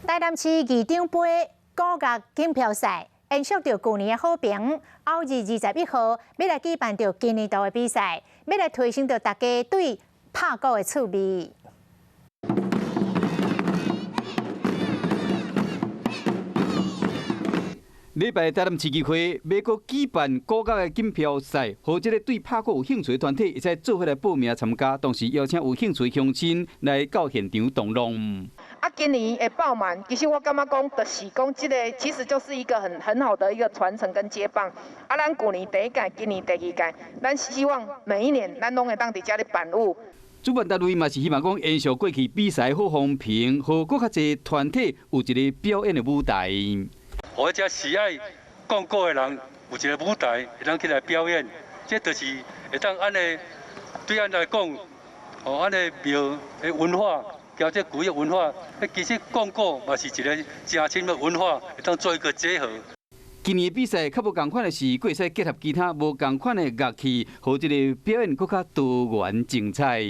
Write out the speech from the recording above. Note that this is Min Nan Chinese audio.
台南市議長盃鼓樂錦標賽延續著舊年的好評，後日21號欲來舉辦著今年度的比賽，欲來提升著大家對拍鼓的趣味。禮拜台南市議會欲閣舉辦鼓樂的錦標賽，予這个對拍鼓有興趣的團體會使做伙來報名參加，同時邀請有興趣的鄉親來到現場同樂。啊，今年會爆滿，其實我感覺講，就是講這个其實就是一個很好的一個傳承跟接棒。啊，咱舊年第一屆，今年第二屆，咱希望每一年咱攏會當佇遮咧辦有。主辦單位嘛是希望講延續過去比賽好風評，予閣較濟團體有一個表演的舞台。予遮喜愛講鼓的人有一个舞台，會當起來表演，這就是會當按呢對咱來講，哦，按呢廟的文化，交這古的文化，其實講鼓嘛是一个誠深的文化，會當做一個結合。今年比賽較無仝款的是，閣會使結合其他無仝款的樂器，予這个表演閣較多元精彩。